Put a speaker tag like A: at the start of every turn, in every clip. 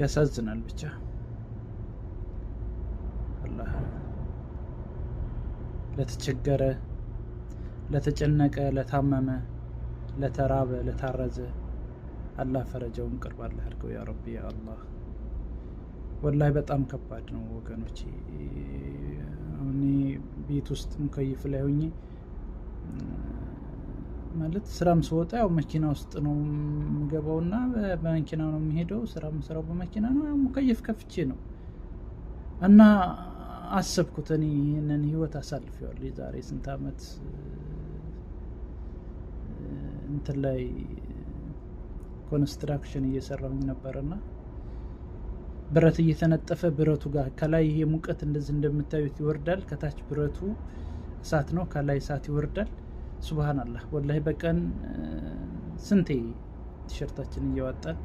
A: ያሳዝናል። ብቻ አላህ ለተቸገረ፣ ለተጨነቀ፣ ለታመመ፣ ለተራበ፣ ለታረዘ አላህ ፈረጃውን ቅርብ አላህ ያድርገው። ያ ረቢ ያ አላህ። ወላሂ በጣም ከባድ ነው ወገኖቼ። እኔ ቤት ውስጥ ሙከይፍ ላይ ሆኜ ማለት ስራም ስወጣ ያው መኪና ውስጥ ነው የምገባው እና በመኪና ነው የሚሄደው። ስራ የምሰራው በመኪና ነው። ያው ሙከይፍ ከፍቼ ነው እና አሰብኩት እኔ ይህንን ህይወት አሳልፌዋለሁ። የዛሬ ስንት ዓመት እንትን ላይ construction እየሰራሁኝ ነበርና ብረት እየተነጠፈ ብረቱ ጋር ከላይ ይሄ ሙቀት እንደዚህ እንደምታዩት ይወርዳል። ከታች ብረቱ እሳት ነው፣ ከላይ እሳት ይወርዳል። ሱብሃንአላህ ወላሂ በቀን ስንቴ ቲሸርታችን እያወጣን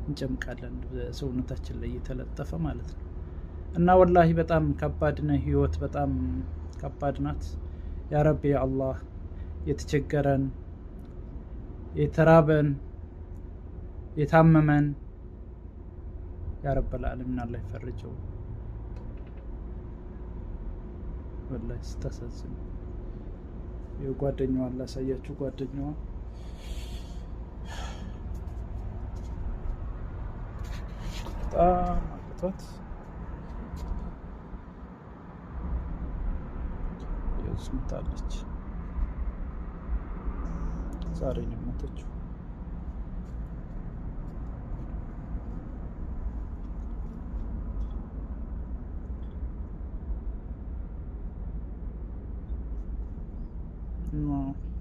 A: እንጨምቃለን፣ ሰውነታችን ላይ እየተለጠፈ ማለት ነው። እና ወላሂ በጣም ከባድ ነው ህይወት፣ በጣም ከባድ ናት። ያ ረቢ ያ አላህ የተቸገረን፣ የተራበን፣ የታመመን ያ ረበል ዓለሚን አላህ ይፈርጀው። ወላሂ ስታሳዝን። የጓደኛዋን ላሳያችሁ። ጓደኛዋ በጣም አቅቷት ስምታለች። ዛሬ ነው የሞተችው። No.